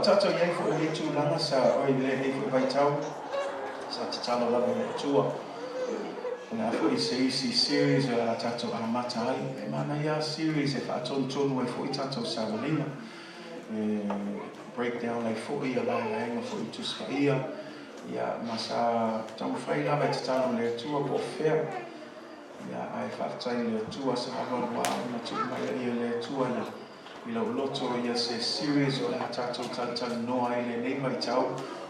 tatou i ai foi i lenei tulaga sa, oi, i lenei foi vaitau, sa tatalo lava i le Atua, o le a foi se isi series o le a tatou amata ai. E manaia lava series e faatonutonu ai foi tatou savaliga, e break down ai foi ia laelaega foi i Tusi Paia, ia, ma sa taumafai lava e tatalo i le Atua po o fea. Ia, ae faafetai i le Atua sa alualu lava ma tuu mai ai e le Atua ia i lou loto ia se series o le a tatou talatalanoa ai i lenei vaitau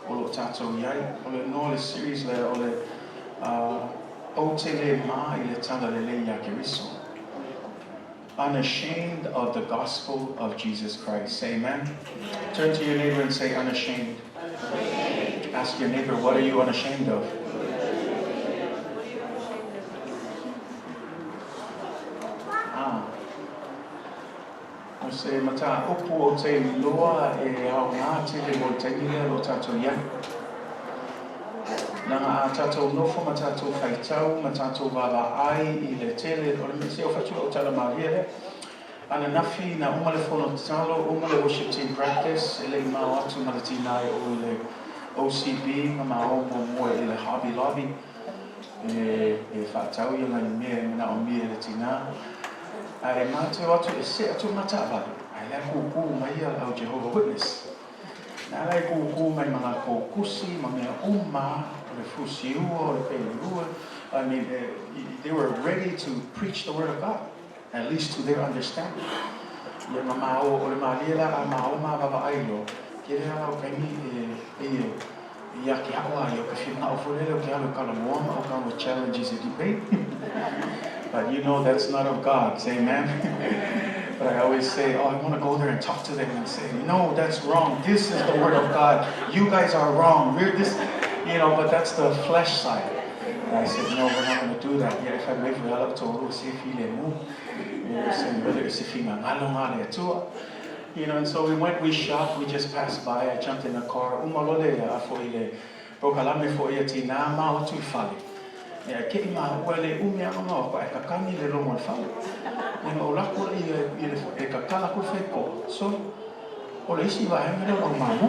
o lo o tatou i ai. O le igoa o le series lea o le Ou te le mā i le Talalelei iā Keriso, Unashamed of the Gospel of Jesus Christ. Say amen. Turn to your neighbor and say, unashamed. Ask your neighbor, what are you unashamed of? Ah. O se mataupu ou te iloa e aoga tele mo le taimi lea o lo o tatou i ai. Leaga a tatou nofo ma tatou faitau ma tatou vaavaai i le tele o le mea, se o fai atu lau tala malie lea. Ananafi na uma le fono tatalo, uma le worship team practice, e le i mao atu ma le tina e o i le OCB ma mao muamua i le Hobby Lobby e faatau ia nai mea e manaomia e le tina. Ae matou atu e see atu ma taavale, ae la e kūkū mai ia le au Jehovah Witness. Na la e kūkū mai ma lakou kusi ma mea uma, o le fusiua, o le pelelua, I mean, they were ready to preach the word of God, at least to their understanding. Ia ma māua, o le mālie la a māua ma vaavaai loa, kele a lau kaimi e, e, e ia ke aʻo a ia o ke whinga'o foi lele o ke alu e kalamoa ma o ka challenges e debate. But you know that's not of God. Say amen. But I always say, oh, I want to go there and talk to them and say, no, that's wrong. This is the word of God. You guys are wrong. We're this, but that's the flesh side. And I said, no, we're not going to do that. Yeah, if I wait for up to se file mu, se finga ngalo ngale atua. And so we went, we shopped, we just passed by. I jumped in the car. Uma loa le a foi le polokalame foi a tina ma o atu i fale. Ia ke i maua le umi a ma o e kakani le lomo le fale. Ia o lako le i le e kakala ku fai ko. So o le isi vaega lea o lau mamu.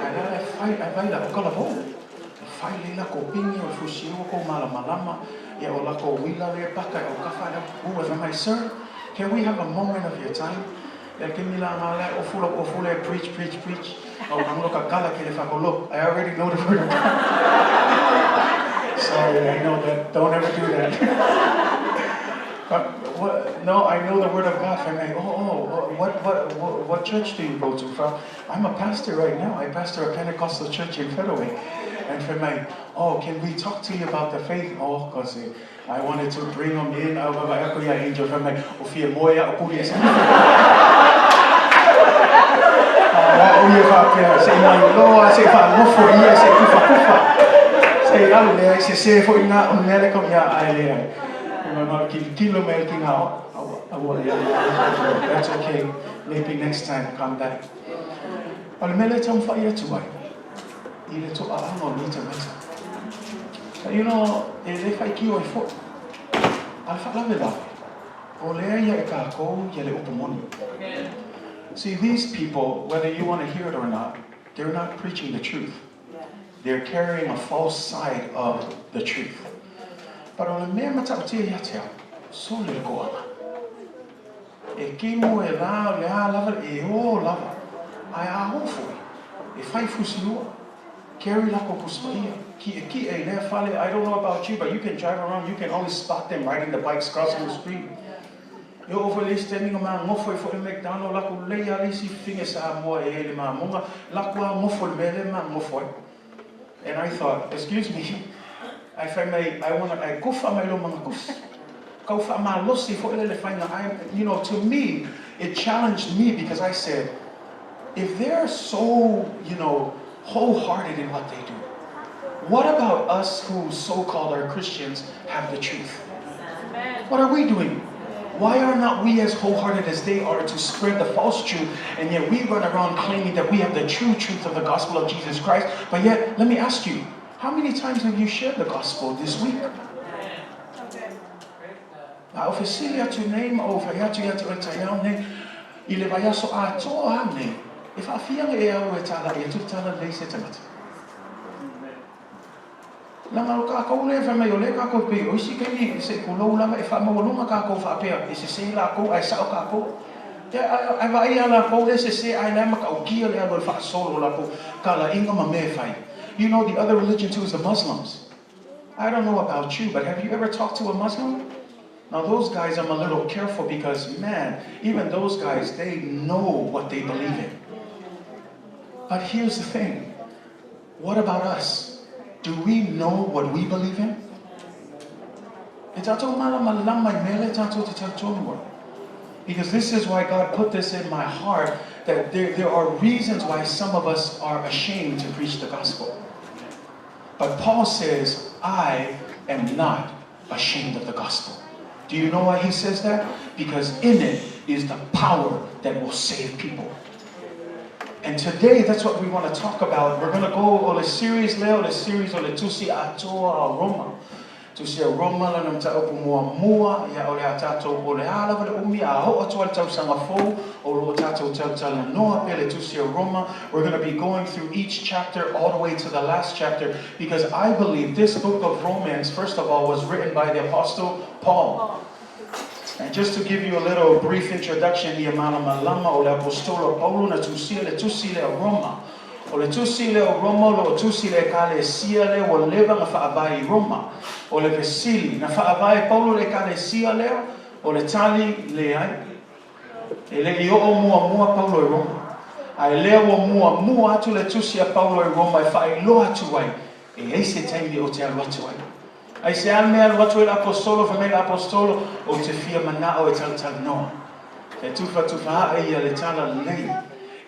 Ae la e fai ai vai la o kala vou. E fai le la ko pingi o le fusiua ko malamalama. Ia o lako uila le paka e o kafa le ua fai mai, sir, can we have a moment of your time? Ia ke mila ngā le o fula o fula e preach, preach, preach. O kanglo ka kala ke le whako, look, I already know the word of God. Sorry, I know that. Don't ever do that. But what, no, I know the word of God. Fai mai, oh, what church do you go to? From, I'm a pastor right now. I pastor a Pentecostal church in Federway. And fai mai, oh, can we talk to you about the faith? Oh, because I wanted to bring them in. Au vava ako ia angel fai mai, o fia moe a o kuri e sa. O ia whapea, se i mai loa, se i whaangofo ia, se i kufa kufa. Se i alu lea, se se fo i ngā o mea le kau ia ai lea. I ma kilo mai ki ngā o, ia, that's okay. Maybe next time, come back. O le mea le taumafai atu ai, i le to'aaga o nei tagata. E le faitio ai foi. A le faalavelave, o lea ia e kākou ia le upu moni. See, these people, whether you want to hear it or not, they're not preaching the truth. They're carrying a false side of the truth. But o le mea matautia ia te au, so le koaga. E kimo e la, le a lava, e o lava. Ae a o foi, e fai fusiua. Carry lako kuspaia. Ki e ki e lea fale, I don't know about you, but you can drive around, you can always spot them riding the bikes crossing the street. E o foi le isi taimi nga maa ngofo i foi le McDonald, lako lei a le isi finge Samoa e le mamonga, lako a ngofo le mea le maa ngofo ai. And I thought, excuse me, I fai mai, I wanna, I kufa mai lo mga kusi. Kau wha malosi fo ele le whainga, to me, it challenged me because I said, if they're so, wholehearted in what they do, what about us who so-called are Christians have the truth? What are we doing? Why are not we as wholehearted as they are to spread the false truth, and yet we run around claiming that we have the true truth of the gospel of Jesus Christ? But yet, let me ask you, how many times have you shared the gospel this week? A o fesili atu nei ma o fai atu ia te oe taiao nei, i le vaiaso atoa nei. E faafia ona e alu e talai atu le talalelei i se tagata? Leaga o tatou lea e fai mai o lea tatou te pei o isi taimi se i tulou lava e faamaualuga tatou faapea e sese latou ae sao tatou. Ae vaai ia latou lea e sese ae la e matautia le alu e faasolo o latou talaiga ma mea e fai. You know the other religion too is the Muslims. I don't know about you but have you ever talked to a Muslim? Now those guys I'm a little careful because man, even those guys they know what they believe in. But here's the thing. What about us? Do we know what we believe in? E tatou malamalama i mea lea tatou te talitonu ai. Because this is why God put this in my heart that there are reasons why some of us are ashamed to preach the gospel. But Paul says, I am not ashamed of the gospel. Do you know why he says that? Because in it is the power that will save people. And today, that's what we want to talk about. We're going to go on a series lea, o le series o le Tusi Atoa a Roma. Tusi a Roma lana mataupu muamua, ia o le a tatou, o le a lava le umi a oo atu ai le tausaga fou, o lo o tatou talatalanoa pea le Tusi a Roma. We're going to be going through each chapter all the way to the last chapter because I believe this book of Romans, first of all, was written by the Apostle Paul. And just to give you a little brief introduction, ia malamalama o le Aposetolo Paulo na tusia le Tusi lea o Roma. O le Tusi lea o Roma o lo o tusi le Ekalesia lea ua leva na faavae i Roma. O le fesili, na faavae e Paulo le Ekalesia lea? O le tali, leai. E le i oo muamua Paulo i Roma. Ae lea ua muamua atu le Tusi a Paulo i Roma e faailoa atu ai, e i ai se taimi ou te alu atu ai. Aisea le mea e alu atu ai le Aposetolo? Fai mai le Aposetolo, Ou te fia manao e talatalanoa, e tufatufa ae ia le talalelei,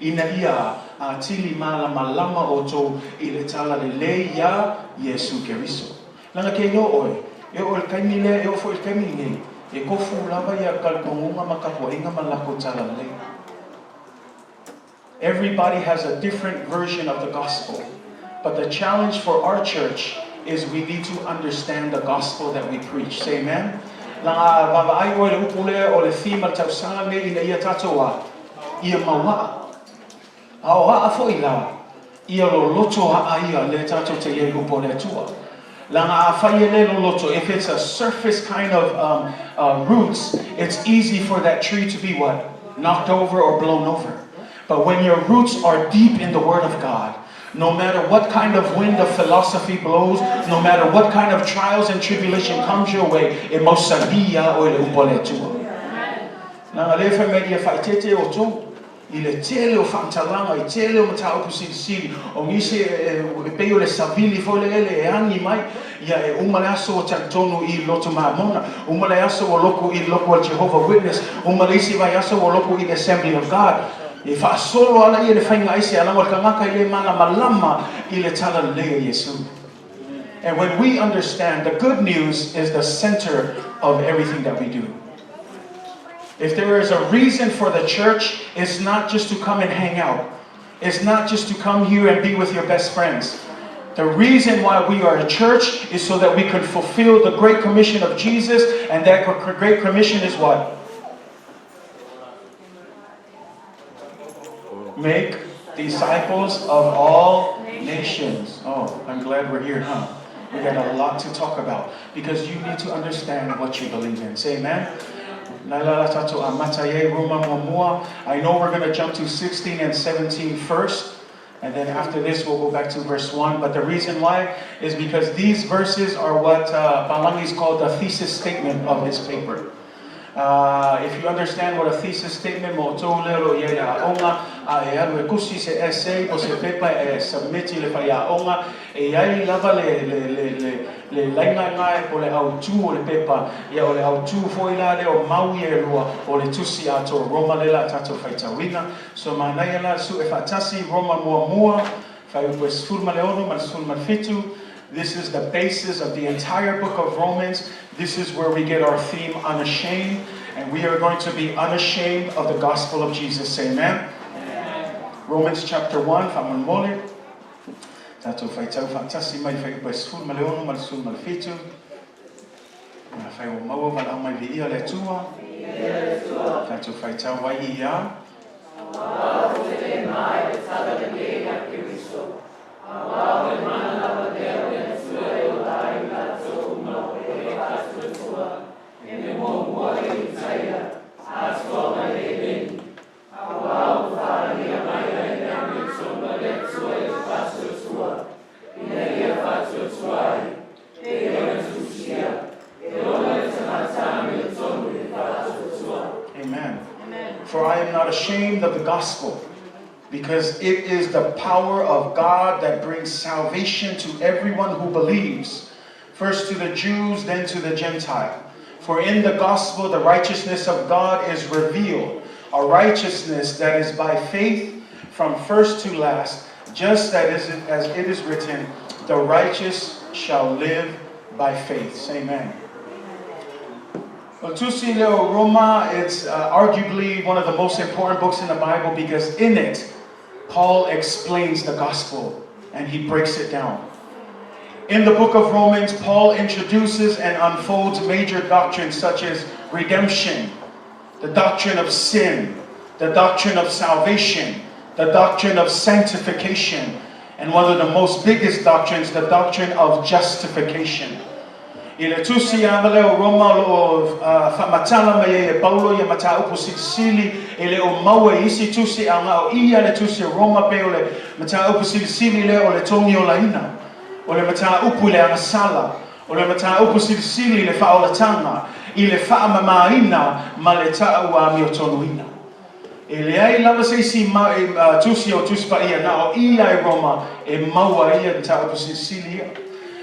ina ia atili malamalama outou i le talalelei iā Iesu Keriso. Leaga ke iloa oe, e oo i le taimi lea, e oo foi i le taimi lenei, e tofu lava ia talitonuga ma tapuaiga ma le latou talalelei. Everybody has a different version of the gospel. But the challenge for our church is we need to understand the gospel that we preach. Say amen. Leaga a vaavaai oe i le upu lea o le theme a le tausaga lenei ina ia tatou a ia mau aa. A o aa foi la, ia loloto aa ia lea tatou te i ai i upu o le Atua. Leaga afai e le loloto, if it's a surface kind of roots, it's easy for that tree to be what? Knocked over or blown over. But when your roots are deep in the Word of God, no matter what kind of wind of philosophy blows, no matter what kind of trials and tribulation comes your way, e mausali lava oe i le upu a le Atua. Leaga lea e fai mai ia faaeteete outou i le tele o faamatalaga, i tele o mataupu silisili, o nisi e pei o le savili foi lele e agi mai, ia e uma le aso ua talitonu i lotu Mamona, uma le aso ua loku i le loku a le Jehovah Witness, uma le isi vaiaso ua loku i le Assembly of God. E faasolo ala ia le faiga aise alaga o le tagata e le malamalama i le talalelei a Iesu. And when we understand the good news is the center of everything that we do. If there is a reason for the church, it's not just to come and hang out. It's not just to come here and be with your best friends. The reason why we are a church is so that we can fulfill the Great Commission of Jesus, and that Great Commission is what? Make disciples of all nations. Oh, I'm glad we're here, huh? We got a lot to talk about because you need to understand what you believe in. Say amen. La la la tatou amata iai Roma muamua. I know we're going to jump to 16 and 17 first. And then after this, we'll go back to verse 1. But the reason why is because these verses are what Palangi's called the thesis statement of his paper. If you understand what a thesis statement mo outou lea o lo o i ai i le aoga, a e alu e kusi se essay po se pepa e submit i le faiaoga, e i ai lava le, le, le, le, le laina po le autū o le pepa, ia o le autū foi la lea o mau ia e lua o le tusi atoa Roma lea la tatou faitauina. So manaia la suʻe faatasi Roma muamua, fuaiupu e 16 ma le 17. This is the basis of the entire book of Romans. This is where we get our theme, unashamed. And we are going to be unashamed of the gospel of Jesus. Amen. Amen. Romans chapter 1, faamolemole. Tatou faitau faatasi mai fuaiupu e 16 ma le 17. Afai ua maua valaau mai viia le Atua. Tatou faitau ai ia. Amen. For I am not ashamed of the gospel, because it is the power of God that brings salvation to everyone who believes, first to the Jews, then to the Gentile. For in the gospel the righteousness of God is revealed, a righteousness that is by faith from first to last, just as it is written, the righteous shall live by faith. Say amen. O le Tusi lea o Roma, it's arguably one of the most important books in the Bible because in it, Paul explains the gospel and he breaks it down. In the book of Romans, Paul introduces and unfolds major doctrines such as redemption, the doctrine of sin, the doctrine of salvation, the doctrine of sanctification, and one of the most biggest doctrines, the doctrine of justification. I le Tusi lava lea o Roma o lo o faamatala mai ai e Paulo ia mataupu silisili e le o maua i isi tusi a na o i lava le Tusi o Roma pei o le mataupu silisili lea o le togiolaina, o le mataupu i le agasala, o le mataupu silisili i le faaolataga, i le faamamaina ma le ta'u amiotonuina. E leai lava se isi tusi o Tusi Paia na o i lava i Roma e maua ai ia mataupu silisili ia.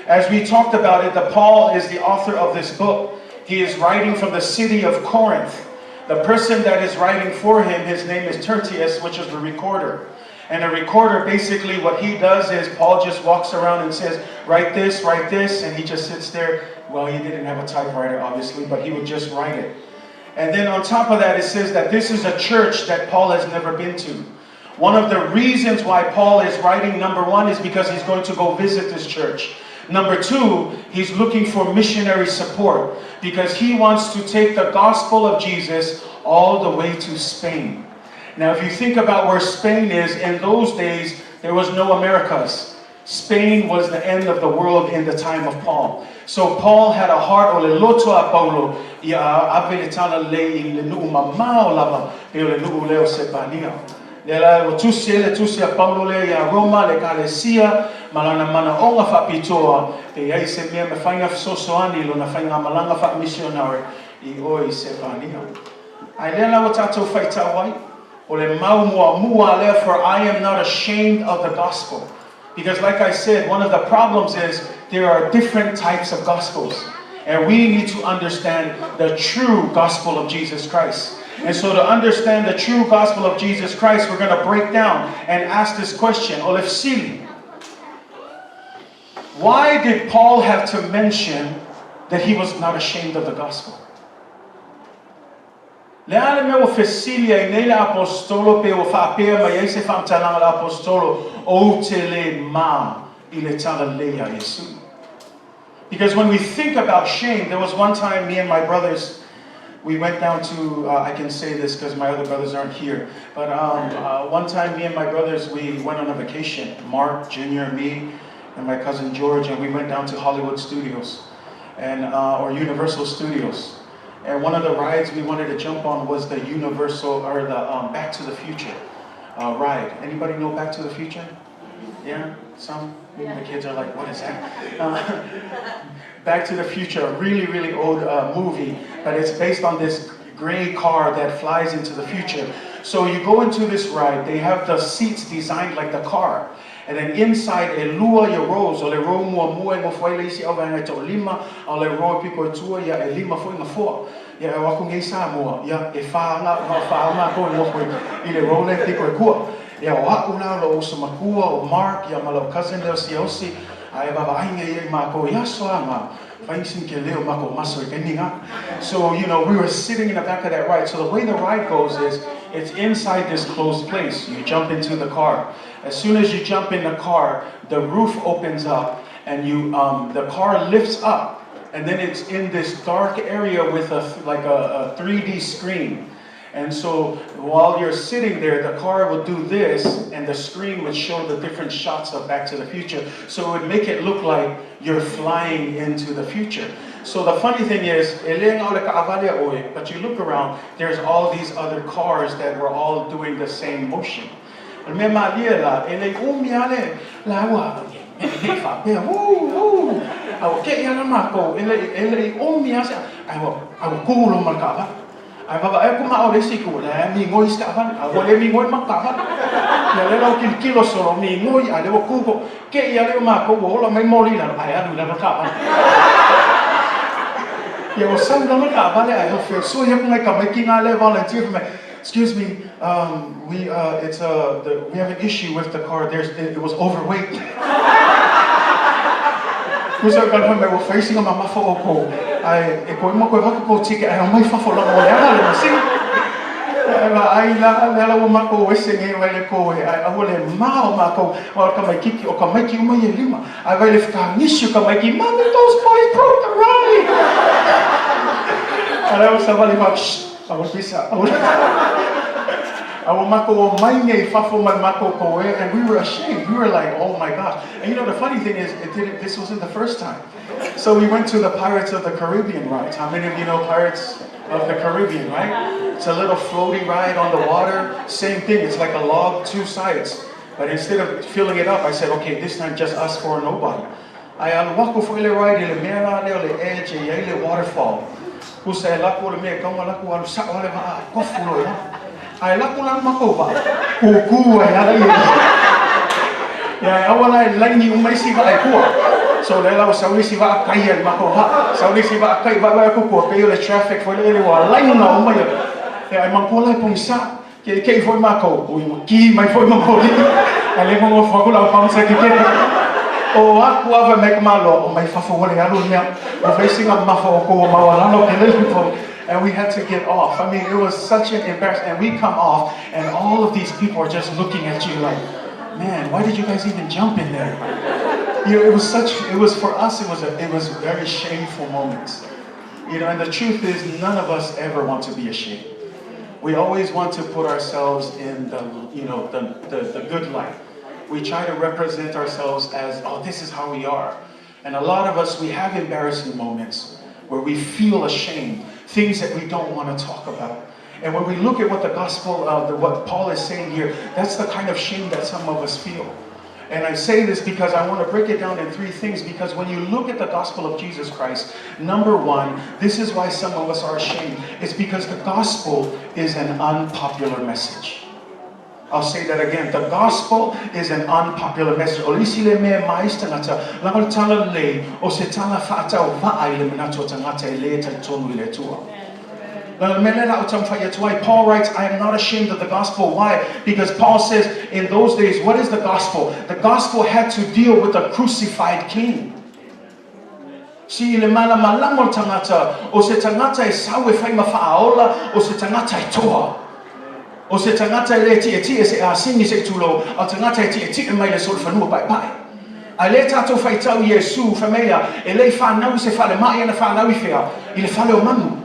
As we talked about it, the Paul is the author of this book. He is writing from the city of Corinth. The person that is writing for him, his name is Tertius, which is the recorder. And a recorder, basically what he does is Paul just walks around and says, write this, write this, and he just sits there. Well, he didn't have a typewriter, obviously, but he would just write it. And then on top of that, it says that this is a church that Paul has never been to. One of the reasons why Paul is writing, number one, is because he's going to go visit this church. Number two, he's looking for missionary support because he wants to take the gospel of Jesus all the way to Spain. Now, if you think about where Spain is, in those days, there was no Americas. Spain was the end of the world in the time of Paul. So Paul had a heart, o le loto a Paulo, ia ave le talalelei i le nuu mamao lava, pei o le nuu lea o Sepania. Lea la ua tusi ai le tusi a Paulo lea ia Roma, le Ekalesia, ma lana manaoga faapitoa, pe i ai se mea e mafai ona fesoasoani i lona faigamalaga faamisionare i o i Sepania. Ae lea la ua tatou faitau ai, o le mau muamua lea, for I am not ashamed of the gospel. Because like I said, one of the problems is there are different types of gospels. And we need to understand the true gospel of Jesus Christ. And so to understand the true gospel of Jesus Christ, we're going to break down and ask this question. O le fesili, why did Paul have to mention that he was not ashamed of the gospel? Le a le mea ua fesili ai nei le Aposetolo pe ua faapea mai ai se faamatalaga a le Aposetolo, Ou te le ma i le talalelei a Iesu? Because when we think about shame, there was one time me and my brothers, we went down to, I can say this because my other brothers aren't here, but one time me and my brothers, we went on a vacation. Mark, Junior, me, and my cousin George, and we went down to Hollywood Studios, and or Universal Studios. And one of the rides we wanted to jump on was the Universal, or the Back to the Future ride. Anybody know Back to the Future? Yeah? Some? Yeah. The kids are like, what is that? Back to the Future, a really, really old movie, but it's based on this gray car that flies into the future. So you go into this ride, they have the seats designed like the car. And then inside, e lua ia rows, o le row muamua e nofo ai le isi auvaega e toalima, a o le row e piko i tua, ia e lima foi gafoa. Ia e o aku nei Samoa, ia e whā ngā, ngā whā ngā koe nofo i le row le piko i kua. Ia o a'u la, o lou uso makua, o Mark, ia ma lau cousin lea o Siaosi, a e vaavaai ia i mākou i aso a ngā, whai ke leo mako maso i kaini. So, we were sitting in the back of that ride. So the way the ride goes is, it's inside this closed place. You jump into the car. As soon as you jump in the car, the roof opens up and the car lifts up. And then it's in this dark area with a 3D screen. And so while you're sitting there, the car would do this, and the screen would show the different shots of Back to the Future. So it would make it look like you're flying into the future. So the funny thing is, e le gao le kaavale a oe, but you look around, there's all these other cars that were all doing the same motion. O le mea malie la, e le umi a le laua, e faapea, woo, woo, a ua keʻi ala mākou, e le, e le umi a se, ai ua, ai ua kū loa ma le kaavale. Ae vaavaai atu ma au i le isi itu, la e migoi isi taavale, a ua le migoi ma taavale. Ia lea la ua tilotilo solo, migoi a lea ua tu ko, kei a lea o matou ua ola mai moli i lalo, ae alu i lalo le taavale. Ia ua sau i lalo le taavale ae feosoi atu nai tamaiti na lea e volunteer fai mai, excuse me, we, it's a, the, we have an issue with the car, there's, it was overweight. Tusa o tala fai mai ua fai sina mamafa oukou ae e toe uma toe avatu tou ticket ae omai fafo lana ua leaga le masini. Ae vaai la lea la ua matou ese nei mai le koe ae aua le ma o matou aua o le tamaititi o tamaiti uma ia e lima ae vaai le fetagisi o tamaiti mommy those boys broke the ride. Ae la ua savali faa shh aua le pisa aua le A ua matou omai nei i fafo mai matou koe and we were ashamed we were like oh my gosh. And you know the funny thing is, it didn't, this wasn't the first time. So we went to the Pirates of the Caribbean rides. How many of you know Pirates of the Caribbean, right? It's a little floaty ride on the water. Same thing, it's like a log, two sides. But instead of filling it up, I said, okay, this time just us four, nobody. Ae alu aku foi le ride i le mea la lea o le edge e i ai le waterfall. Tusa e alu atu o le mea e tatau ona alu atu, alu sa'o lava le vaa, tofu loa i lalo. Ae alu atu la le matou vaa, kūkū ai lava ia. Ia e aua la e laini uma isi vaa i tua. So lea la ua sau le isi vaa kai ai le matou vaa. Sau le isi vaa kai, vaevae atu tua, pei o le traffic foi lele ua laina uma ia. Ia ae manatua la e pogisa. Keʻikeʻi foi matou, ui ua ki mai foi ma moli. Ae le nonofo atu lau bouncer ke keke. O aku lava mai ka malo, o mai fafo ua le alu le mea. Ua fai sina mamafa o kou maualalo ke lele po. And we had to get off. I mean, it was such an embarrassment. And we come off, and all of these people are just looking at you like, man, why did you guys even jump in there? You know, it was such, it was for us, it was a, it was very shameful moments. You know, and the truth is, none of us ever want to be ashamed. We always want to put ourselves in the, you know, the, the, the good light. We try to represent ourselves as, oh, this is how we are. And a lot of us, we have embarrassing moments where we feel ashamed, things that we don't want to talk about. And when we look at what the gospel, the, what Paul is saying here, that's the kind of shame that some of us feel. And I say this because I want to break it down in three things. Because when you look at the gospel of Jesus Christ, number one, this is why some of us are ashamed. It's because the gospel is an unpopular message. I'll say that again. The gospel is an unpopular message. O le isi le mea e ma ai se tagata, leaga o le talalelei, o se tala faatauvaa i le manatu o tagata e le talitonu i le Atua. Leaga o le mea lea la ou taumafai atu ai, Paul writes, I am not ashamed of the gospel. Why? Because Paul says, in those days, what is the gospel? The gospel had to deal with a crucified king. Si i le malamalama o le tagata, o se tagata e sau e fai ma faaola, o se tagata e toa. O se tagata e le tietie se asini se i tulou, a o tagata e tietie mai le solofanua paepae. Ae lea tatou faitau i Iesu, fai mai ia, e le i fanau i se falemai ana fanau i fea? I le fale o manu.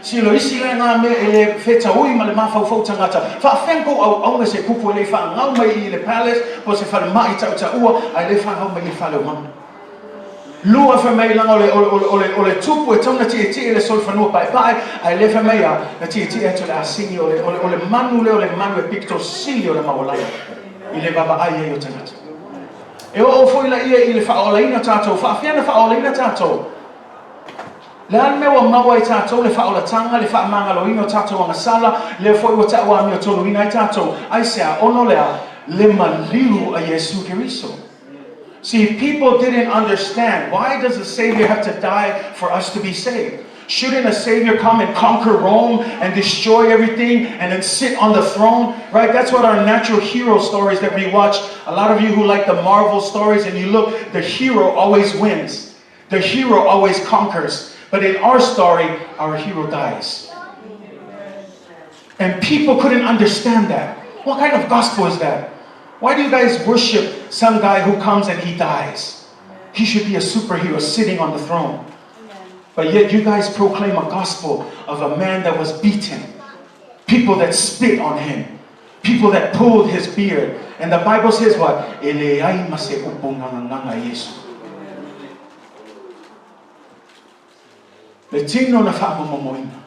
Si lo isi lea ngā mea e le fetaui ma le mafaufau tagata, faafea kou auauna se kupu e le i faagau mai i le palace po o se falemai tautaua, ae le faagau mai i le fale o manu. Lua fai mai leaga o le, o le, o le, o le tupu e tatau ona tietie i le solofanua paepae, ae le fai mai a, na tietie atu le asini, o le, o le, o le manu lea o le manu e pito sili o le maualalo i le vaavaai ai o tagata. E oo foi laia i le faaolaina tatou, faafefea na faaolaina tatou? Le a le mea ua maua ai tatou le faaolataga, le faamagaloina o tatou agasala, lea foi ua taua amiotonuina ai tatou, aisea, ona o le a? Le maliu a Iesu Keriso. See, people didn't understand, why does a Savior have to die for us to be saved? Shouldn't a Savior come and conquer Rome and destroy everything and then sit on the throne? Right? That's what our natural hero stories that we watch. A lot of you who like the Marvel stories and you look, the hero always wins. The hero always conquers. But in our story, our hero dies. And people couldn't understand that. What kind of gospel is that? Why do you guys worship some guy who comes and he dies? He should be a superhero sitting on the throne. But yet you guys proclaim a gospel of a man that was beaten, People that spit on him. People that pulled his beard. And the Bible says what? E leai ma se upu ngaganganga a Iesu. Le tino na faamomomoina.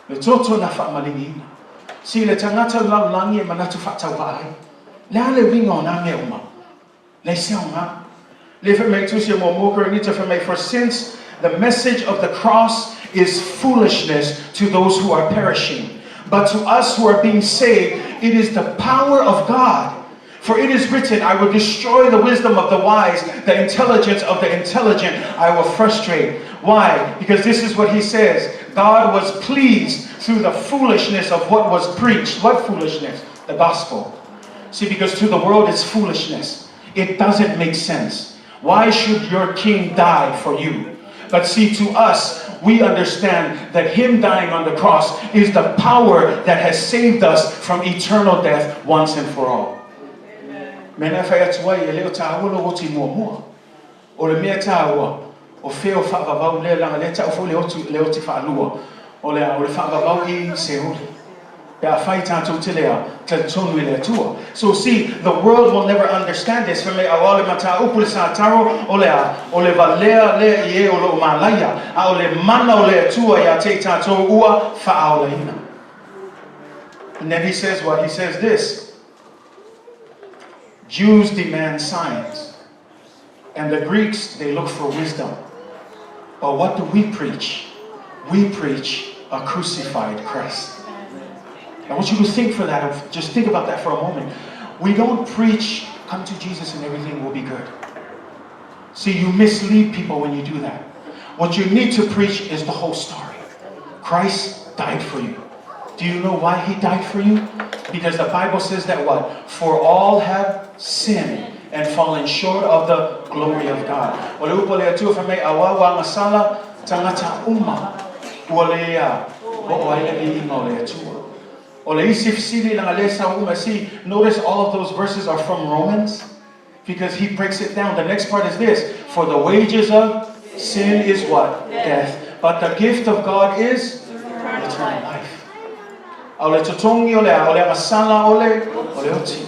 Le toto na faamaligiina. See, le tagata o le lalolagi e manatu faatauvaa ai. Le a le uiga o na mea uma? Leai se aoga. Le fai mai tusi e muamua Korinito fai mai, For since the message of the cross is foolishness to those who are perishing, but to us who are being saved, it is the power of God. For it is written, I will destroy the wisdom of the wise, the intelligence of the intelligent I will frustrate. Why? Because this is what he says. God was pleased through the foolishness of what was preached. What foolishness? The gospel. See, because to the world it's foolishness. It doesn't make sense. Why should your king die for you? But see, to us, we understand that him dying on the cross is the power that has saved us from eternal death once and for all. Mea na e fai atu ai, e le o tāua lou oti muamua. O le mea tāua, o fea o faavavau lea, leaga lea tau foi le oti, le oti faalua, o le a, o le faavavau i Seoli. Pe afai tatou te le a, talitonu i le Atua. So see, the world will never understand this, fai mai auā o le mataupu le sa taro, o le a, o le valea lea i e o lo o malaia, a o le mana o le Atua iā te i tatou ua faaolaina. And then he says what? He says this, Jews demand signs, and the Greeks, they look for wisdom. But what do we preach? We preach a crucified Christ. I want you to think for that. Just think about that for a moment. We don't preach, come to Jesus and everything will be good. See, you mislead people when you do that. What you need to preach is the whole story. Christ died for you. Do you know why he died for you? Because the Bible says that what? For all have sinned and fallen short of the glory of God. O le upu a le Atua fai mai, Auā ua agasala tagata uma, ua le a oo ai le viiga o le Atua. O le isi fesili leaga lea sau uma, see, notice all of those verses are from Romans, because he breaks it down. The next part is this, for the wages of sin is what? Death. But the gift of God is eternal life. A o le totogi o le a, o le agasala o le, o le oti.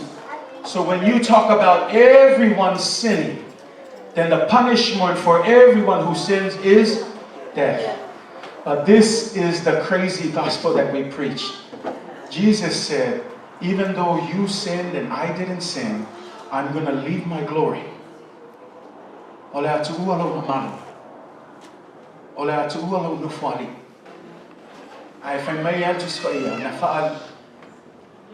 So when you talk about everyone sinning, then the punishment for everyone who sins is death. But this is the crazy gospel that we preach. Jesus said, even though you sinned and I didn't sin, I'm going to leave my glory. O le a tuua lou mamalu. O le a tuua lou nofoalii. Ae fai mai a le Tusi Paia, na wha,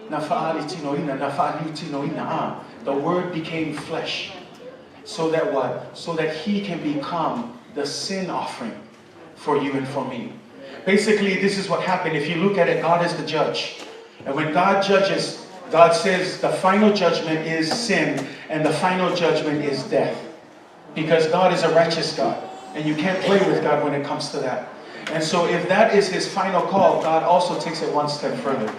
na whaalitinoina, na whaaliutinoina, ah, the word became flesh. So that what? So that he can become the sin offering for you and for me. Basically, this is what happened. If you look at it, God is the judge. And when God judges, God says the final judgment is sin and the final judgment is death. Because God is a righteous God. And you can't play with God when it comes to that. And so if that is his final call, God also takes it one step further.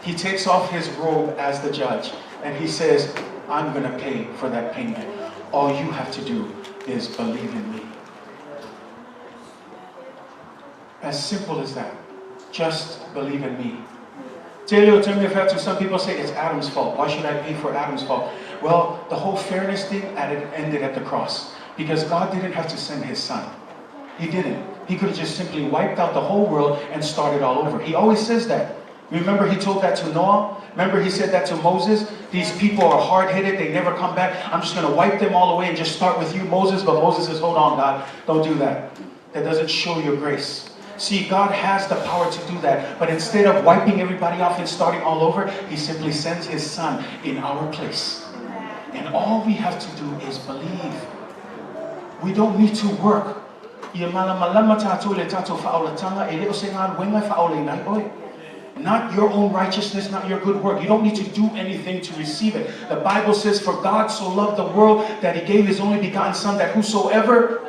He takes off his robe as the judge and he says, I'm going to pay for that payment. All you have to do is believe in me. As simple as that. Just believe in me. Some people say it's Adam's fault. Why should I pay for Adam's fault? Well, the whole fairness thing ended at the cross. Because God didn't have to send his son. He didn't. He could have just simply wiped out the whole world and started all over. He always says that. Remember he told that to Noah? Remember he said that to Moses? These people are hard-headed. They never come back. I'm just going to wipe them all away and just start with you, Moses. But Moses says, hold on, God. Don't do that. That doesn't show your grace. See, God has the power to do that. But instead of wiping everybody off and starting all over, he simply sends his son in our place. And all we have to do is believe. We don't need to work. Ia malamalama tātou i le tātou faaolatanga, e le o se galuega e faaolaina ai oe. Not your own righteousness, not your good work. You don't need to do anything to receive it. The Bible says, for God so loved the world that he gave his only begotten son, that whosoever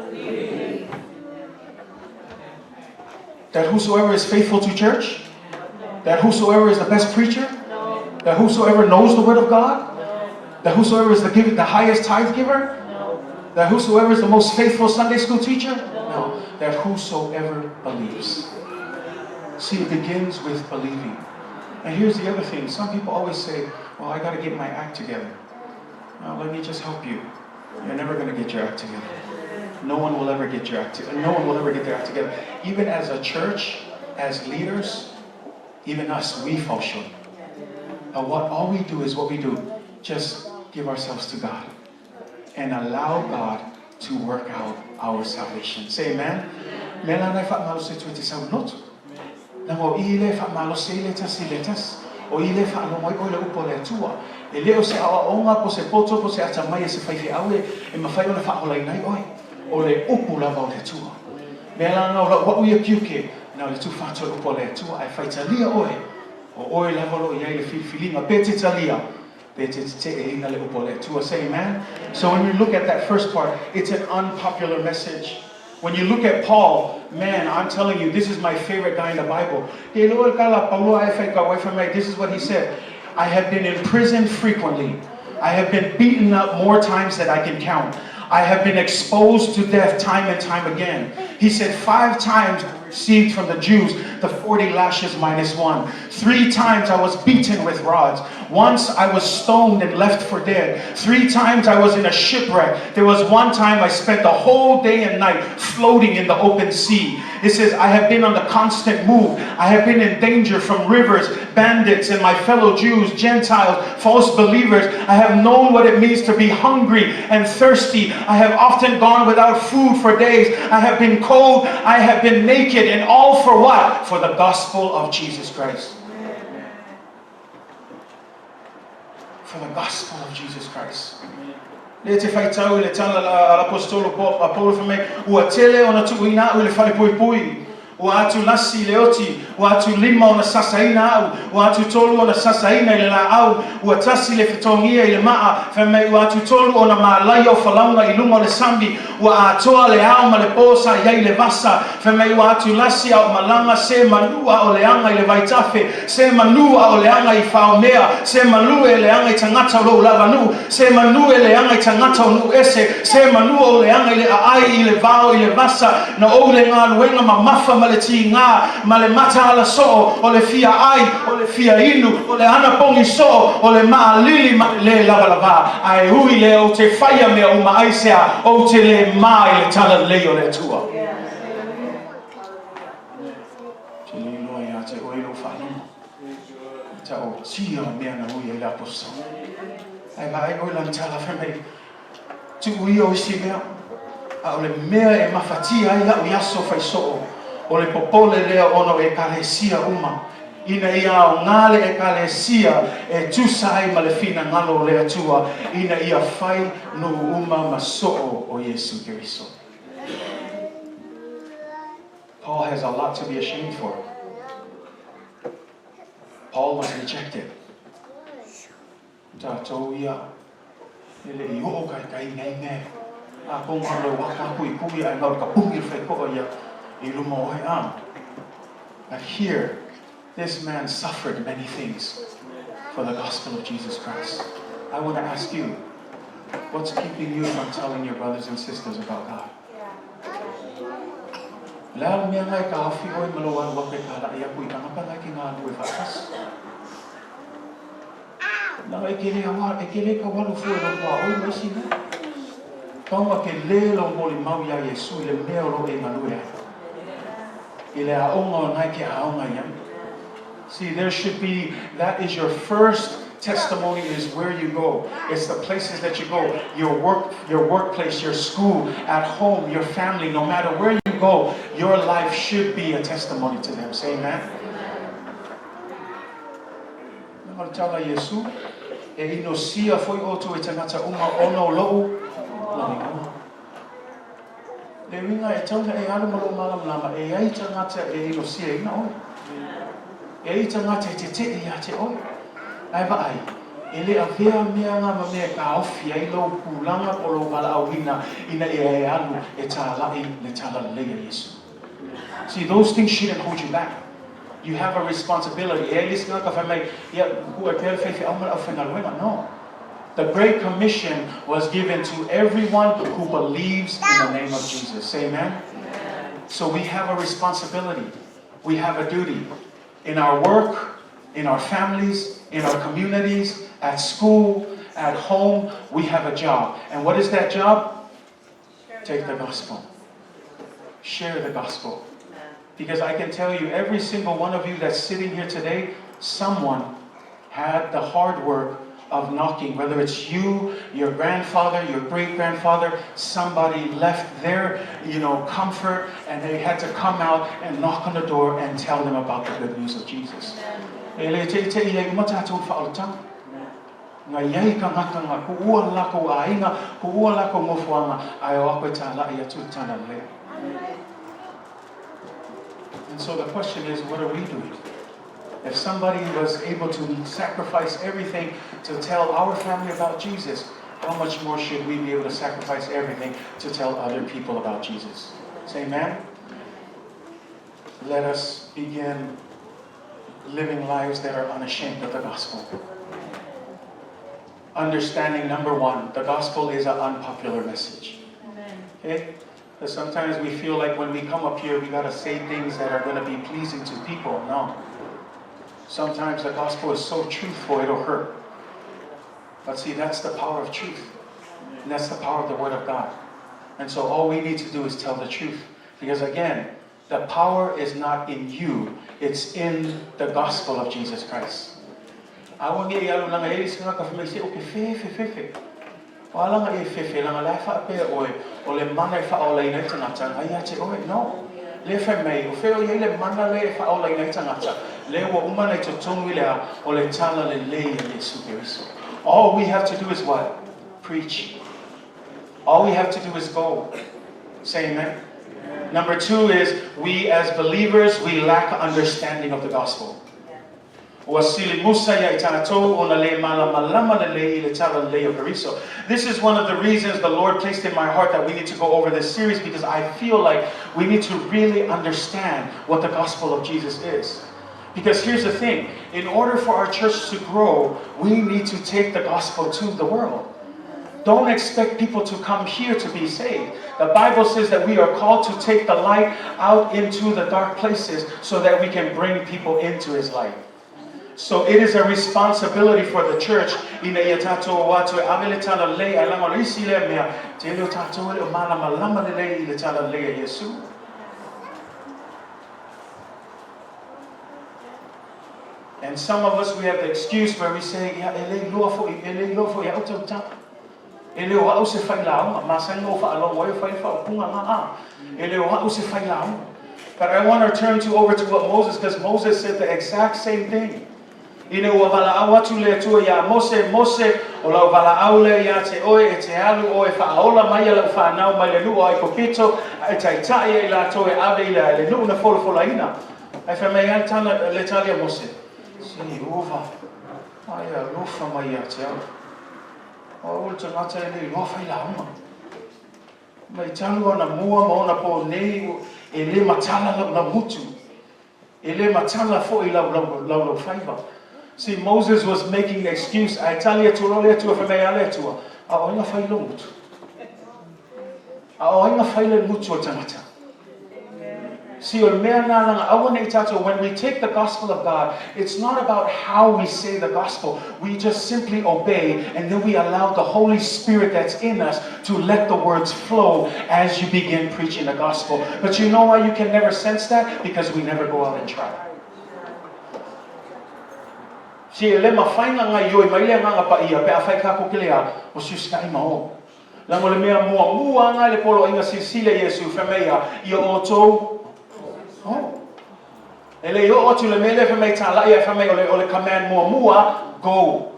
That whosoever is faithful to church? That whosoever is the best preacher? That whosoever knows the word of God? That whosoever is the, give, the highest tithe giver? That whosoever is the most faithful Sunday school teacher? No. That whosoever believes. See, it begins with believing. And here's the other thing. Some people always say, well, I got to get my act together. Now, let me just help you. You're never going to get your act together. No one will ever get your act together. No one will ever get their act together. Even as a church, as leaders, even us, we fall short. But what all we do is what we do. Just give ourselves to God and allow God to work out our salvation. Say amen. Mea lana e faamalosi atu e te sau loto. Leaga o i lea e faamalosi ai le tasi i le tasi. O i lea e faalogo ai oe i le upu a le Atua. E le o se aoaoga po o se poto po o se atamai a se faifeau e mafai ona faaolaina ai oe. O le upu lava o le Atua. Mea lana o lau au ia tiute, na o le tufa atu o le upu a le Atua ae faitalia oe. O oe lava o lo o i ai le filifiliga. Pe te talia, pe te teteeina le upu a le Atua. Say amen. So when you look at that first part, it's an unpopular message. When you look at Paul, man, I'm telling you, this is my favorite guy in the Bible. Ke iloa le tala a Paulo ae faitau ai fai mai, this is what he said, I have been imprisoned frequently. I have been beaten up more times than I can count. I have been exposed to death time and time again. He said, 5 times I received from the Jews the 40 lashes minus 1. 3 times I was beaten with rods. Once I was stoned and left for dead. 3 times I was in a shipwreck. There was one time I spent the whole day and night floating in the open sea. It says, I have been on the constant move. I have been in danger from rivers, bandits, and my fellow Jews, Gentiles, false believers. I have known what it means to be hungry and thirsty. I have often gone without food for days. I have been cold. I have been naked. And all for what? For the gospel of Jesus Christ. For the gospel of Jesus Christ. Lea te faitau i le tala a l'Aposetolo a Paulo fai mai, Ua tele ona tuuina a'u i le falepuipui, ua atu lasi i le oti, ua atu lima ona sasaina a'u, ua atu tolu ona sasaina i le laau, ua tasi le fetogia i le maa, fai mai, ua atu tolu ona malaia o falauga i luga o le sami, Ua atoa le ao ma le po sa i ai le vasa, fai mai ua atu lasi a o malaga se manu a o leaga i le vaitafe, se manu a o leaga i faomea, se malu e leaga i tagata o lou lava nuu, se manu e leaga i tagata o nuu ese, se manu o leaga i le aai, i le vao, i le vasa, na ou le galuega mamafa ma le tiga, ma le mataala soo, o le fia ai, o le fia inu, o le anapogi soo, o le maalili ma le lē lavalavā, ae ui lea ou te faia mea uma aisea ou te lē mā i le talalelei o le Atua. Ou te le iloa iā te oe lou faalogo i taotia o mea na ui ai le aposetolo. Ae vaai oe lana tala fai mai, Tuu ia o isi mea, a o le mea e mafatia ai a'u i aso fai soo, o le popole lea ona o Ekalesia uma, ina ia aoga le Ekalesia e tusa ai ma le finagalo o le Atua, ina ia fai nuu uma ma soo o Iesu Keriso. Paul has a lot to be ashamed for. Paul was rejected. Tatou ia, e le i oo kaikaina i mea a kou malo e waka aku i kui ae mau ka pungi le whaikoa ia i luma o oe a. But here, this man suffered many things for the gospel of Jesus Christ. I want to ask you, what's keeping you from telling your brothers and sisters about God? O le a le mea nga e kaofi oe ma lou alu aku e tālaʻi aku i tagata nga e ke galue faatasi? Leaga e ke le awa, e ke le kau alu fua i lou tuaoi ma isi mea. Taoga ke le lou molimau iā Iesu i le mea o lou e galue ai. I le aoga o nae ke aoga i ai. See, there should be, that is your first testimony is where you go. It's the places that you go, your work, your workplace, your school, at home, your family, no matter where you go, your life should be a testimony to them. Say amen. O le tala a Iesu, E inosia foi outou e tagata uma ona o lou lanigoa. Le uiga e tau na e alu ma lou malamalama, e ai tagata e inosiaina oe. E ai tagata e teteʻe iā te oe. Ae vaai, e le avea mea nga ma mea e kaofi ai lou tulaga po o lou valaauina ina ia e alu e tālaʻi le talalelei a Iesu. See, those things shouldn't hold you back. You have a responsibility. E ai le isi tagata fai mai, ia, kua e pea le faifeau ma le aufaigaluega. No. The Great Commission was given to everyone who believes in the name of Jesus. Say amen. So we have a responsibility. We have a duty in our work, in our families, in our communities, at school, at home. We have a job. And what is that job? Take the gospel. Share the gospel. Because I can tell you, every single one of you that's sitting here today, someone had the hard work of knocking, whether it's you, your grandfather, your great-grandfather, somebody left their comfort, and they had to come out and knock on the door and tell them about the good news of Jesus. E le te te ia i mata atu whaolotanga. Nga iai ka ngakanga, ku ua lako āinga, ku ua lako ngofuanga, ai o ako e tā lai atu tana lea. And so the question is, what are we doing? If somebody was able to sacrifice everything to tell our family about Jesus, how much more should we be able to sacrifice everything to tell other people about Jesus? Say amen? Let us begin living lives that are unashamed of the gospel. Understanding, number one, the gospel is an unpopular message. Amen. Okay? Because sometimes we feel like when we come up here, we got to say things that are going to be pleasing to people. No. Sometimes the gospel is so truthful, it'll hurt. But see, that's the power of truth. And that's the power of the Word of God. And so all we need to do is tell the truth. Because again, the power is not in you. It's in the gospel of Jesus Christ. Awa nge i alu langa e isi ngaka whamai se o ke fefe fefe. O alanga e fefe langa le wha pe oe o le mana e whaola ina i tangata ngai a te oe. No. Le whai mai, o wheo i le mana le e whaola ina i tangata. Le ua umana i totongu i lea o le tala le lei a Yesu Keriso. All we have to do is what? Preach. All we have to do is go. Say amen. Number two is, we as believers, we lack understanding of the gospel. Ua sili musa ia i tātou o na le malama lama le lei i le tala lei o Keriso. This is one of the reasons the Lord placed in my heart that we need to go over this series, because I feel like we need to really understand what the gospel of Jesus is. Because here's the thing, in order for our church to grow, we need to take the gospel to the world. Don't expect people to come here to be saved. The Bible says that we are called to take the light out into the dark places so that we can bring people into His light. So it is a responsibility for the church. Ina ia tātou o atu e ave le tala lei ai langa o le isi lea mea, te leo tātou e o malama lama le lei i le tala lei a Yesu. And some of us, we have the excuse where we say, yeah, e lei loa fo i, e lei loa fo i au tau tā. E leo au se whai launga, ma sango wha alongo e whai wha upunga ngā a. E leo au se whai launga. But I want to turn to over to what Moses, because Moses said the exact same thing. Ine ua wala au atu le atua ia Mose, Mose, o lau wala au le ia te oe, e te alu oe whaola mai a lau whanau mai le nuu ai ko pito, e tai tai e la toe ave i le nuu na fola fola ina. Ai wha mei ai tana le tali a Mose. Si uva, ai a lofa mai ia te au. O ul te ngata e le loa whai la uma. Mai talu ana mua ma ona po nei e le matala lau lau mutu. E le matala fo i lau lau lau lau whaiva. See, Moses was making the excuse. Ai tali atu lo le atua wha mei ale atua. A o inga whai lo mutu. A o inga whai le mutu o tangata. See, o mea nā langa aua nei tātou, when we take the gospel of God, it's not about how we say the gospel. We just simply obey, and then we allow the Holy Spirit that's in us to let the words flow as you begin preaching the gospel. But you know why you can never sense that? Because we never go out and try. See, e le mawhainga ngai ioi mai le nganga pa ia, pe a whai kako ke lea, o siuska i maho. Lango le mea mua mua ngai le polo inga sisile Yesu whameia ia o tō. Oh. E le o atu le mele whamei tā lai a whamei o le command mua mua, go.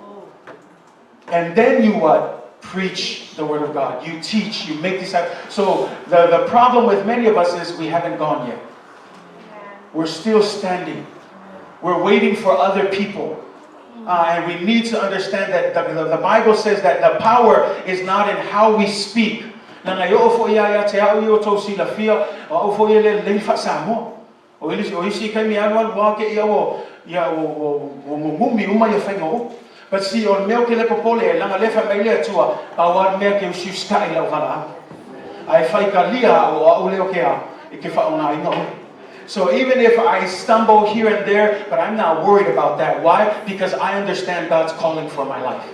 And then you what? Preach the word of God. You teach, you make disciples. So the problem with many of us is we haven't gone yet. We're still standing. We're waiting for other people. And we need to understand that the Bible says that the power is not in how we speak. Nanga i o fo ia ia te au i o tau si la fia, o fo ia le lei wha Samoa. O ili o isi kai mi alu alu wā ke ia o ia o ngungumi uma ia whainga o. But see, o mea o ke lepo pole, e langa lefa mai le atua, a o ar mea ke usiu skai lau whala au. Ai whai ka lia o au leo ke a, e ke wha o ngā inga o. So even if I stumble here and there, but I'm not worried about that. Why? Because I understand God's calling for my life.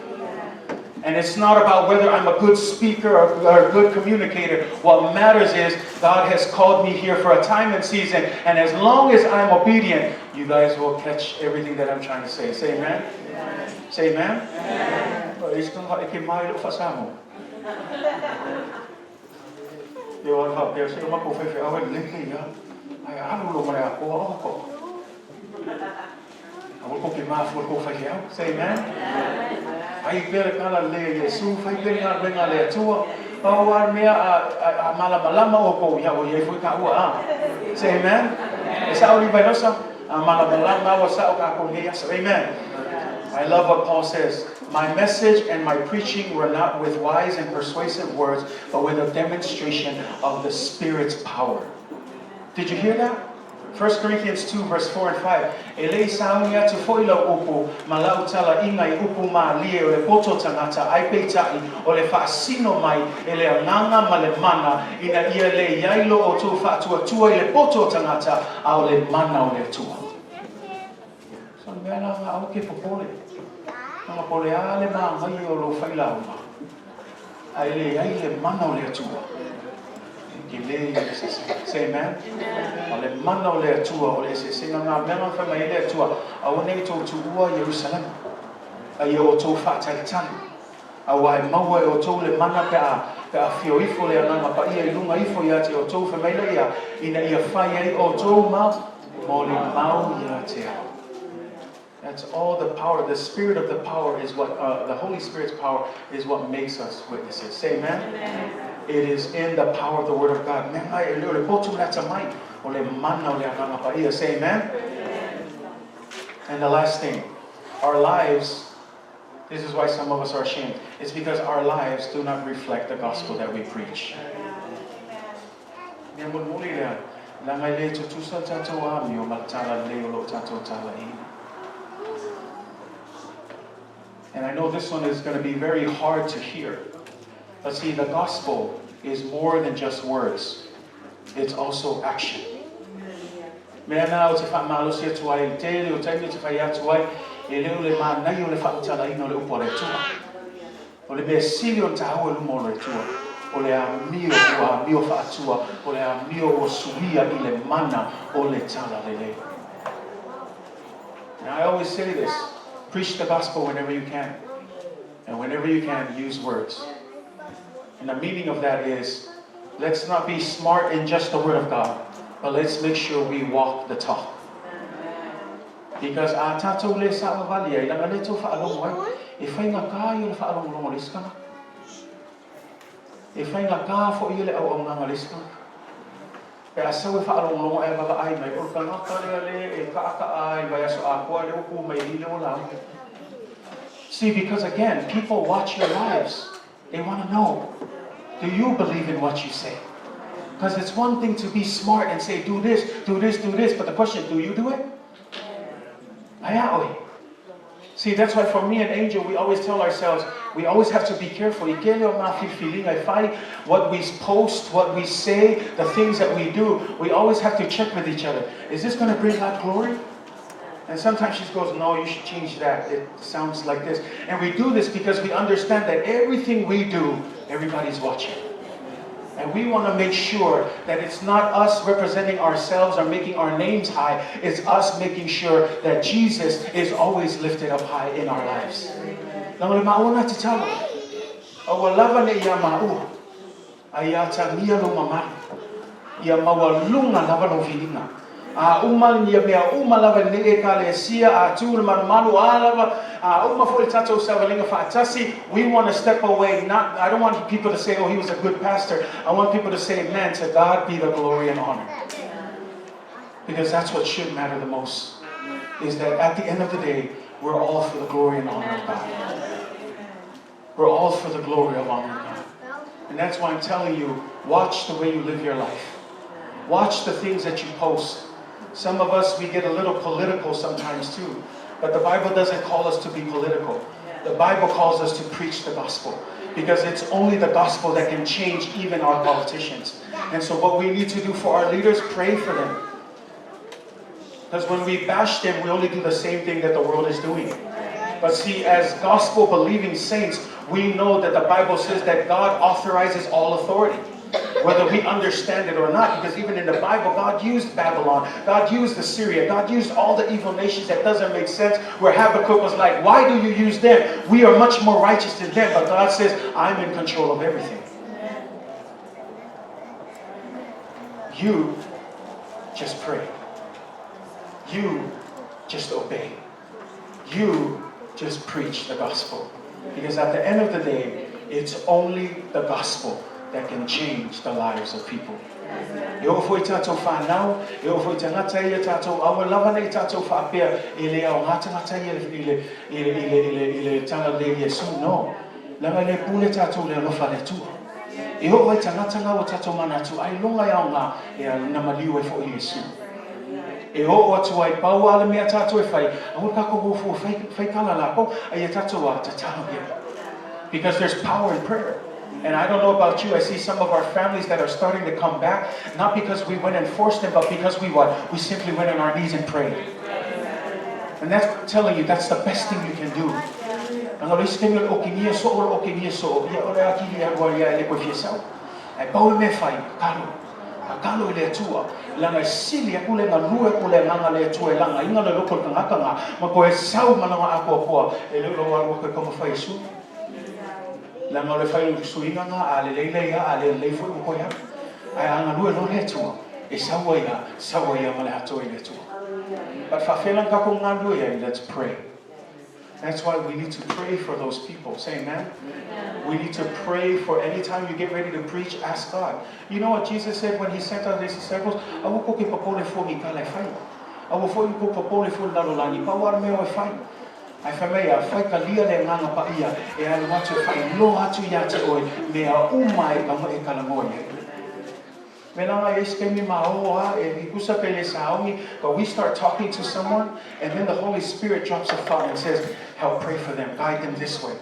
And it's not about whether I'm a good speaker or a good communicator. What matters is God has called me here for a time and season. And as long as I'm obedient, you guys will catch everything that I'm trying to say. Say amen. Amen. Say amen. Amen. Say amen. Fai pea le tala lelei a Iesu, fai pea le galuega a le Atua, pau lava le mea a malamalama outou, ia ua i ai foi taua a. Say amen. E sao Levi Losa? A malamalama ua sao tatou i lenei aso. Amen. I love what Paul says. My message and my preaching were not with wise and persuasive words, but with a demonstration of the Spirit's power. Did you hear that? 1 Corinthians 2 verse 4 and 5, E le i sauni atu foi lau upu ma lau talaiga i upu malie o le poto tagata, ai peitai, o le faasino mai e le Agaga ma le mana, ina ia le i ai lo outou faatuatua i le poto o tagata, a o le mana o le Atua. So le mea la aua ke popole. Leaga po o le a le māgaia o lou failauga, ae leai le mana o le Atua, e tele ia le eseesega. Say amen. O le mana o le Atua, o le eseesega ngā mea na whai mai e le Atua, aua nei tou tuua Ierusalema, a ia outou faatalitali, aua e maua e outou le mana pe a, pe a afio ifo le Agaga Paia i luga ifo ia te outou, fai mai laia, ina ia fai ai outou ma molimau ia te au. That's all the power. The spirit of the power is what, the Holy Spirit's power is what makes us witnesses. Say amen. Amen. It is in the power of the Word of God. Mea ngai e le o le potu le atamai, o le mana o le Agaga Paia. Say amen. Amen. And the last thing, our lives, this is why some of us are ashamed. It's because our lives do not reflect the gospel that we preach. Mea mulimuli lea, leaga e le tutusa le tatou amio ma le talalelei o lo o tatou talaiina. And I know this one is going to be very hard to hear. But see, the gospel is more than just words. It's also action. Mea na o te faamalosi atu ai i le tele o taimi o te fai atu ai, e le o le manaia o le faamatalaina o le upu a le Atua. O le mea sili ona taua i luma o le Atua, o le amio ua amio faatua, o le amio ua suia i le mana o le talalelei. And I always say this, preach the gospel whenever you can. And whenever you can, use words. And the meaning of that is, let's not be smart in just the Word of God, but let's make sure we walk the talk. Because a tatou le savavali ai, leaga lea tou faalogo ai, e faigata ia le faalogologo a le isi tagata. E faigata foi ia le auaunaga a le isi tagata. Pe a sau e faalogologo ae vaavaai mai, o le tagata lea le e taata'a ai vaiaso atoa lea ua tu mai i le ua lauga. See, because again, people watch your lives. They want to know, do you believe in what you say? Because it's one thing to be smart and say, do this, do this, do this, but the question, do you do it? Ae See, that's why for me and Angel, we always tell ourselves, we always have to be careful. I tele o ngā filifiliga e fai, what we post, what we say, the things that we do, we always have to check with each other. Is this going to bring God glory? And sometimes she goes, no, you should change that. It sounds like this. And we do this because we understand that everything we do, everybody's watching. And we want to make sure that it's not us representing ourselves or making our names high. It's us making sure that Jesus is always lifted up high in our lives. Leaga o le maua na tatalo. Aua lava nei ia maua. A ia atagia lou mamalu. Ia maualuga lava lou viiga. A uma ia mea uma lava i lenei Ekalesia, a tu le malumalu, a lava, a uma foi le tatou savaliga faatasi, we want to step away, not, I don't want people to say, oh, he was a good pastor. I want people to say, man, to God be the glory and honor. Because that's what should matter the most, is that at the end of the day, we're all for the glory and honor of God. We're all for the glory of honor of God. And that's why I'm telling you, watch the way you live your life. Watch the things that you post. Some of us, we get a little political sometimes too. But the Bible doesn't call us to be political. The Bible calls us to preach the gospel. Because it's only the gospel that can change even our politicians. And so what we need to do for our leaders, pray for them. Because when we bash them, we only do the same thing that the world is doing. But see, as gospel believing saints, we know that the Bible says that God authorizes all authority. Whether we understand it or not, because even in the Bible, God used Babylon, God used Assyria, God used all the evil nations that doesn't make sense. Where Habakkuk was like, why do you use them? We are much more righteous than them. But God says, I'm in control of everything. You just pray. You just obey. You just preach the gospel. Because at the end of the day, it's only the gospel that can change the lives of people. E oo foi tātou whānau, e oo foi tagata ia tātou, aua lava nei tātou faapea e le aoga tagata ia i le, i le, i le, i le, i le talalelei Iesu. No. Leaga e le pule tātou i le alofa a le Atua. E oo ai tagata nga ua tātou manatu, ailoga e aoga e na maliu ai foi Iesu. E oo atu ai pau a le mea tātou e fai, aua kākou o fua fai, fai kala lākou, a ia tātou a tatalo ia. Because there's power in prayer. And I don't know about you, I see some of our families that are starting to come back, not because we went and forced them, but because we what? We simply went on our knees and prayed. And that's I'm telling you, that's the best thing you can do. Anga le isi taimi o le okigia soo, o le okigia soo, ia o le akili e alu ai ia e le koe fia sau. Ae pau le mea e fai, tatalo. Tatalo i le Atua, leaga e sili aku le galue po o le agaga le Atua e lagaina le loto o le tagata na, ma toe sau ma lana atoatoa e le o lou alu atu e taumafai e sui. Leaga o le fai o le suiga na, a lelei lea ia, a le lelei foi ua toe alu. Ae a galue loa le Atua, e sau ai a, sau ai a ma le atoa i le Atua. But faapefea la ona tatou galulue ai? Let's pray. That's why we need to pray for those people. Say amen. Amen. We need to pray for any time you get ready to preach, ask God. You know what Jesus said when he sent out his disciples? Aua kou te popole fua ni tala e fai. Aua foi kou popole fua i lalolagi. Pau a le mea o e fai. Ae fai mai a faitalia le Agaga Paia e alu atu e faailoa atu iā te oe mea uma e e talanoa i ai. Me langa i isi taimi ma o a e i kusa pe le saogi, but we start talking to someone and then the Holy Spirit drops a thought and says, help pray for them, guide them this way.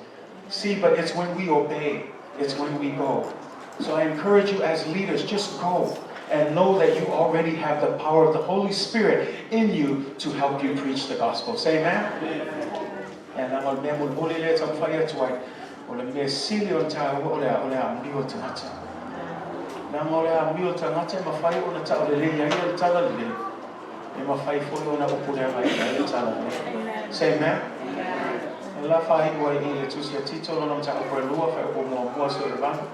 See, but it's when we obey, it's when we go. So I encourage you as leaders, just go and know that you already have the power of the Holy Spirit in you to help you preach the gospel. Say amen. Amen. Leaga o le mea mulimuli lea e taumafai atu ai, o le mea sili o le taua o le o le amio o tagata. Leaga o le amio o tagata e mafai ona taulelei ai le talalelei, e mafai foi ona upu leaga ai le talalelei. Say amen. E la faaiu ai i le tusi a Tito lona mataupu e lua, faaiupu muamua seia le valu.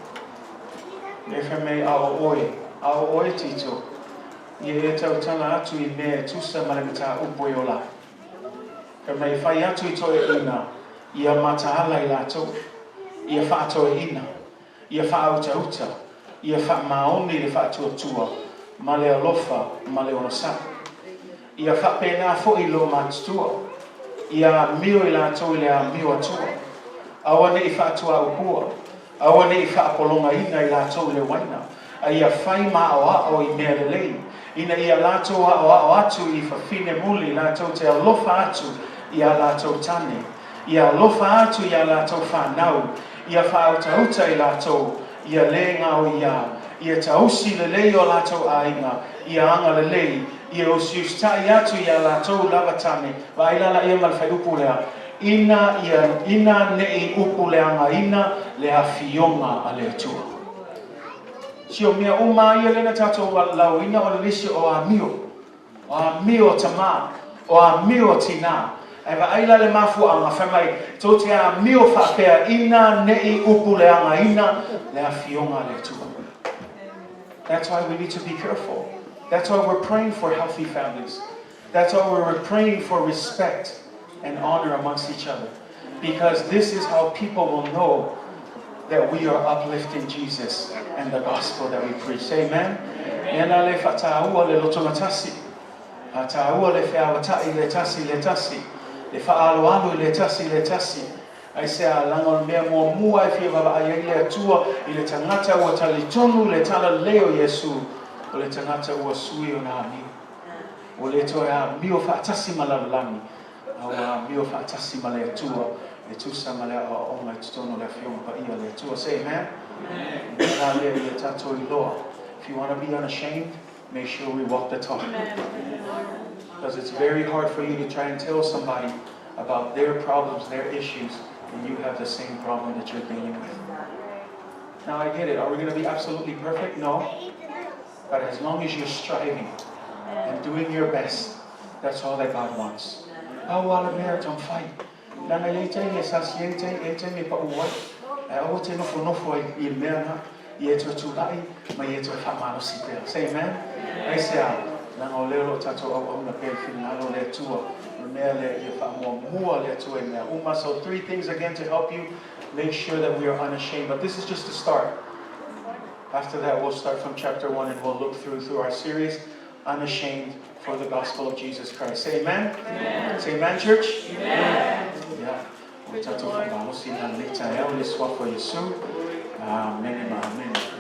E fai mai, A o oe, a o oe Tito, ia e tautala atu i mea e tusa ma le mataupu e ola ai. Fai mai, e fai atu i toeaiina, ia mataala i latou, ia faatoeaina, ia faautauta, ia faamaoni le faatuatua ma le alofa ma le onosai. Ia faapena foi lou matutua, ia amio i latou i le amio Atua. Aua ne i faatuaupua, aua ne i faapologaina i latou i le uaina, a ia fai ma aoao i mea lelei, ina ia latou aoao atu i fafine muli latou te alofa atu i a latou tane, ia alofa atu i a latou fanau, ia faautauta i latou, ia le gaoiā, ia tausi lelei o latou aiga, ia agalelei, ia usiusitai atu iā latou lava tane, vaai la laia ma le faiupu lea, ina ia ina neʻi upu leagaina le afioga a le Atua. Si o mea uma ia lea na tatou lauina o le lisi o amio, o amio a tamā, o amio a tinā. Ae vaai la le mafuaaga, fai mai, tou te amio faapea ina neʻi upu leagaina le afioga a le Atua. That's why we need to be careful. That's why we're praying for healthy families. That's why we're praying for respect and honor amongst each other. Because this is how people will know that we are uplifting Jesus and the gospel that we preach. Amen. Mea la le whataua le lotomatasi. Whataua le wheawatai le tasi le tasi. Le whaaloalo i le tasi le tasi. Aisea, leaga o le mea muamua e fia vaavaai ai le Atua i le tagata ua talitonu i le talalelei o Iesu, o le tagata ua sui ona amio. Ua le toe amio faatasi ma lalolagi, a ua amio faatasi ma le Atua e tusa ma le aoaoga i totonu o le Afioga Paia a le Atua. Say amen. Amen. Lea ia tatou iloa. If you want to be unashamed, Make sure we walk the talk. Because it's very hard for you to try and tell somebody about their problems, their issues, and you have the same problem that you're dealing with. Now I get it. Are we going to be absolutely perfect? No. But as long as you're striving and doing your best, that's all that God wants. Pau lava le mea taumafai. Leaga e i ai taimi e sasi ai taimi, e i ai taimi e paū ai. Ae aua e te nofonofo ai i le mea lena, ia e toe tulai ma ia e toe faamalosi pea. Say amen. Aisea? Leaga o lea o lo o tatou auauna pea i le finagalo o le Atua. O le mea lea ia faamuamua le Atua i mea uma. So three things again to help you make sure that we are unashamed. But this is just the start. After that, we'll start from chapter 1 and we'll look through our series, Unashamed for the Gospel of Jesus Christ. Say amen. Amen. Say amen, church. Amen. Yeah. O tatou faamalosi i lenei taeao i le suafa o Iesu. Amene ma amene.